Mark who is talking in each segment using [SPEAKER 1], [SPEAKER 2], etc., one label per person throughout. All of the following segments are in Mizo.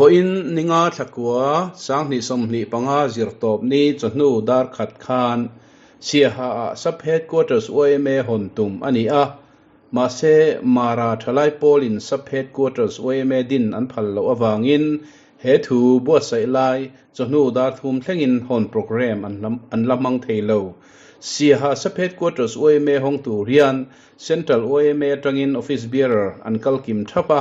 [SPEAKER 1] Vawiin ninga thlakua 2025 zirtawp ni chawhnu dar khat khan Siaha ah Sub Headquarters yma hawn tum a ni a, mahse Mara thalai pawlin Sub Headquarters yma din an phal loh avangin he thu buatsaih lai chawhnu dar thum thlengin hawn programme an la hmang thei lo. Siaha Sub Headquarters yma hawng tur hian Central yma atangin Office Bearer an kal kim thap a,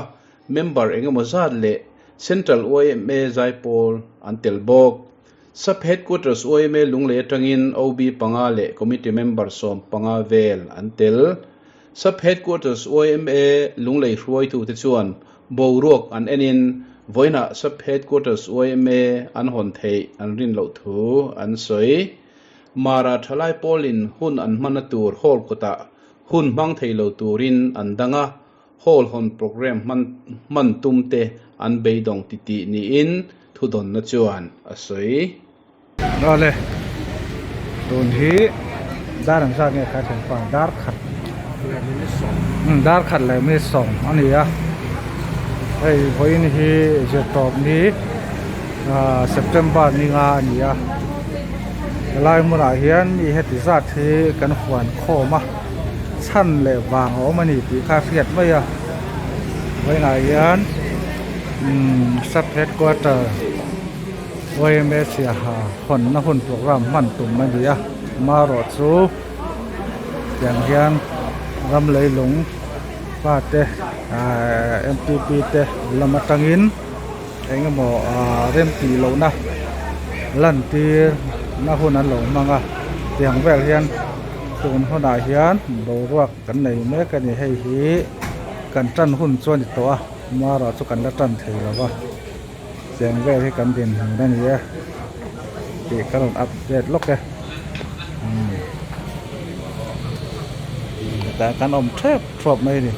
[SPEAKER 1] member engemaw zat leh Central yma zaipawl an tel bawk. Sub Headquarters yma Lunglei atangin OB panga leh Committee member 15 vel an tel. Sub Headquarters yma Lunglei hruaitute chuan boruak an enin vawiinah Sub Headquarters yma an hawn theih an rin loh thu an sawi. Mara thalai pawlin hun an hmanna tur hall kawtah hun hmang thei lo turin an dang a, Hall hawn programme hman hman tum te an beidawng titih niin thudawnna chuan a sawi.
[SPEAKER 2] Awle, tun hi dar ang zat nge kha thianpa dar khat dar khat leh minute sawm a ni a, hei vawiin hi zirtawp ni ah September ni nga a ni a, helai hmunah hian mi heti zat hi kan huan khawm a. Chhan leh vang a awm a ni tih kha a hriat mai a vawiinah hian umm sub headquarter yma siaha hawnna hun programme hman tum a ni a amaherawh chu tiang hian ram leilung pa te ahh mtp te lam atangin eng emaw ahh rem tih lohna lantir na hun an lo hmang a tiang vel hian. Tun hunah hian boruak kan nei mek a ni hei hi kan tan hun chu a ni tawh a mara chu kan la tan thei lo va cheng vel hi kan dinhmun a ni e tih ka rawn update lawk e umm hetah kan awm thep thuap mai a ni.